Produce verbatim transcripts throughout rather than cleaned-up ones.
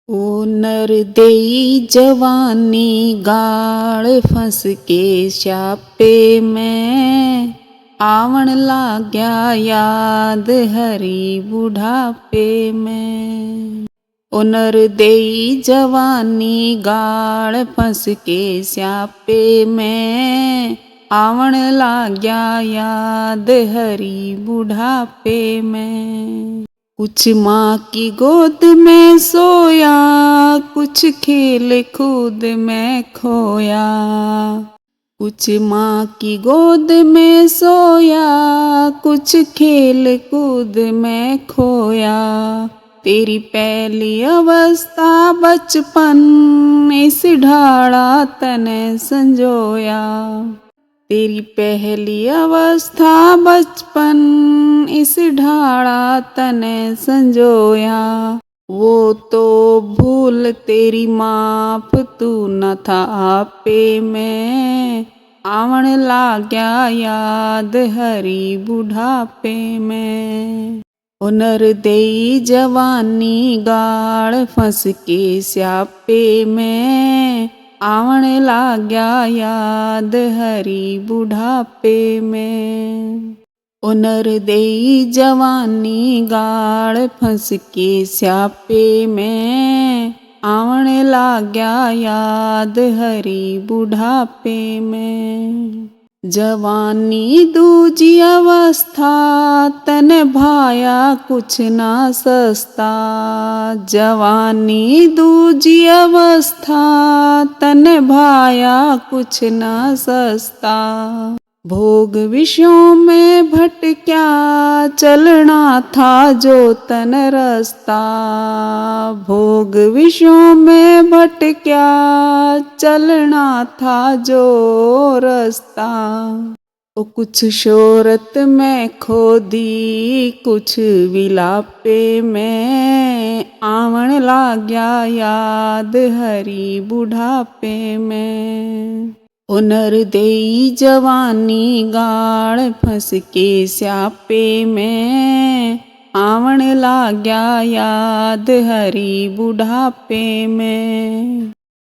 ओ नर देई जवानी गाल फंस के स्यापे में, आवण लाग्या याद हरी बुढ़ापे में। ओ नर देई जवानी गाल फंस के स्यापे में, आवण लाग्या याद हरी बुढ़ापे में। कुछ माँ की गोद में सोया, कुछ खेल कूद में खोया। कुछ माँ की गोद में सोया, कुछ खेल कूद में खोया। तेरी पहली अवस्था बचपन, इस ढाला तने संजोया। तेरी पहली अवस्था बचपन, इस ढाला तने संजोया। वो तो भूल तेरी माफ, तू न था आपे में, आवण लाग्या याद हरी बुढ़ापे में। ओ नर देई जवानी गाल फंस के स्यापे में, आवण लाग्या याद हरी बुढ़ापे में। ओ नर देई जवानी गाल फंस के स्यापे में, आवण लाग्या याद हरी बुढ़ापे में। जवानी दूजी अवस्था, तने भाया कुछ ना सस्ता। जवानी दूजी अवस्था, तने भाया कुछ ना सस्ता। भोग विषयों में भटक्या, चलना था जो तन रास्ता। भोग विषयों में भटक्या, चलना था जो रास्ता। ओ कुछ शोहरत में खो दी, कुछ विलापे में, आवण लाग्या याद हरी बुढ़ापे में। ओ नर देई जवानी गाल फंस के स्यापे में, आवण लाग्या याद हरी बुढ़ापे में।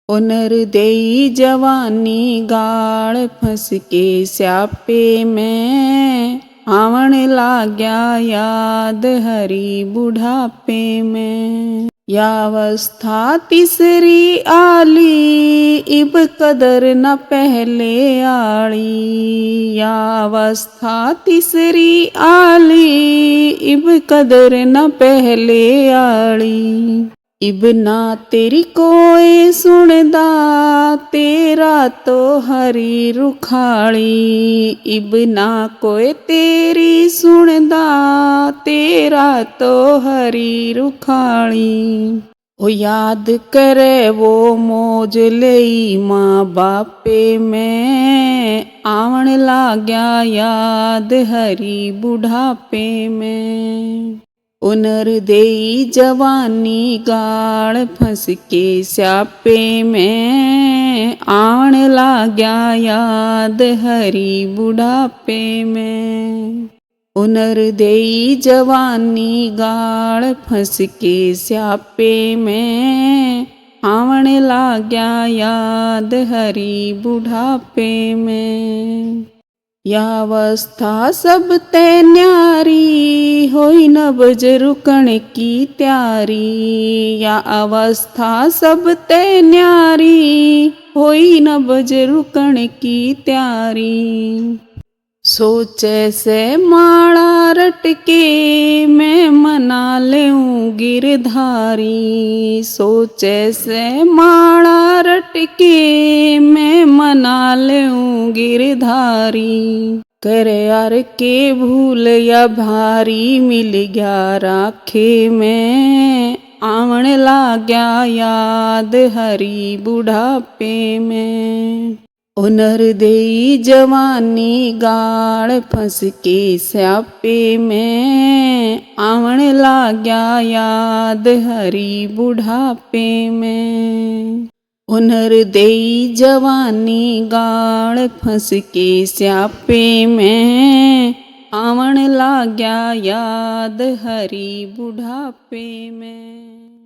ओ नर देई जवानी गाल फंस के स्यापे में, आवण लाग्या याद हरी बुढ़ापे में। या अवस्था तीसरी आली, इब कदर न पहले आली। या अवस्था तीसरी आली, इब कदर न पहले आली। इब ना तेरी कोई सुणदा, तेरा तो हरी रुखाली। इब ना कोई तेरी सुणदा, तेरा तो हरी रुखाली। ओ याद करे वो मौज लेई माँ बापे में, आवण लाग्या याद हरी बुढ़ापे में। ओ नर देई जवानी गाल फंस के स्यापे में, आवण लाग्या याद हरी बुढ़ापे में। ओ नर देई जवानी गाल फंस के स्यापे में, आवण लाग्या याद हरी बुढ़ापे में। या अवस्था सब तै न्यारी, होई नब्ज रुकण की त्यारी। या अवस्था सब तै न्यारी, होई नब्ज रुकण की त्यारी। सोचे से माला रटके, मैं मना लेऊं गिरधारी। सोचे से माला रटके, मैं मना लेऊं गिरधारी। कर यार के भूल या भारी, मिल गया राखे में, आवण लाग्या याद हरी बुढ़ापे में। ओ नर देई जवानी गाल फंस के स्यापे में, आवण लाग्या याद हरी बुढ़ापे में। ओ नर देई जवानी गाल फंस के स्यापे में, आवण लाग्या याद हरी बुढ़ापे में।